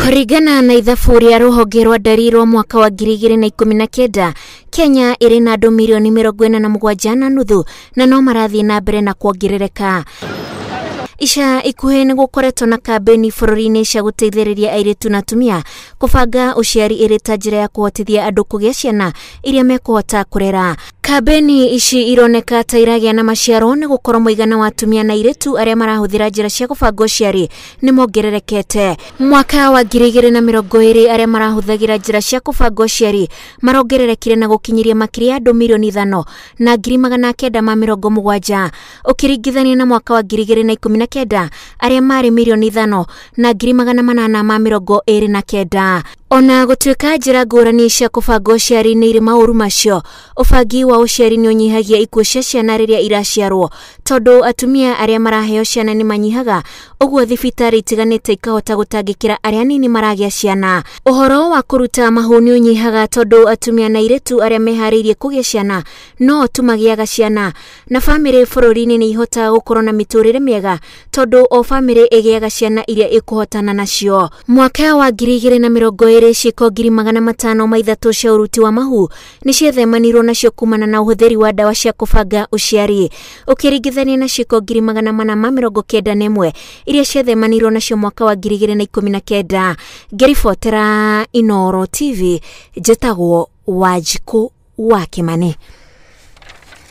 Kũringana na ithabu rĩa rũhonge rwa ndari rwa mwaka wa 2019, Kenya ĩrĩ na andũ mirioni 47.5 na no marathiĩ na mbere na kuongerereka. Ica ikuhĩ nĩ gũkoretwo na kambĩni bũrũri-inĩ cia gũteithĩrĩria airĩtu na atumia kũbanga ũciari ĩrĩ ta njĩra ya kũhotithia andũ kũgĩa ciana iria mekũhota kũrera. Kambĩni ici ironeka ta iragĩa na maciaro nĩ gũkorwo mũigana wa atumia na airĩtu arĩa marahũthĩra njĩra cia kũbanga ũciari nĩ mongererekete. Mwaka wa 2020 arĩa marahũthagĩra njĩra cia kũbanga ũciari marongererekire na gũkinyĩria makĩria ya andũ mirioni 5,970 ũkĩringithania na mwaka wa 2019 arĩa marĩ mirioni 5,829. Ona gũtuĩka njĩra ngũrani cia kũbanga ũciari nĩ irĩ maũru macio, ũbangi wa ũciari nĩ ũnyihagia ikuũ cia ciana rĩrĩa iraciarwo tondũ atumia arĩa maraheo ciana nĩ manyihaga, ũguo thibitarĩ itiganĩte ikahota gũtangĩkĩra arĩa anini maragĩa ciana. Ũhoro wa kũruta mahu nĩ ũnyihaga tondũ atumia na airĩtu arĩa meharĩirie kũgĩa ciana no tu magĩaga ciana, na bamĩrĩ bũrũri-inĩ nĩ ihotaga gũkorwo na mĩtũrĩre mĩega tondũ o bamĩrĩ ĩgĩaga ciana iria ĩkũhotana nacio. Mwaka wa 2020 ciĩko 503 cia ũruti wa mahu nĩ ciathemanirwo nacio kumana na ũhũthĩri wa ndawa cia kũbanga ũciari ũkĩringithania na ciĩko 491 iria ciathemanirwo nacio mwaka wa 2019. Ngĩribotera Inooro TV, njĩtagwo Wanjikũ wa Kĩmani.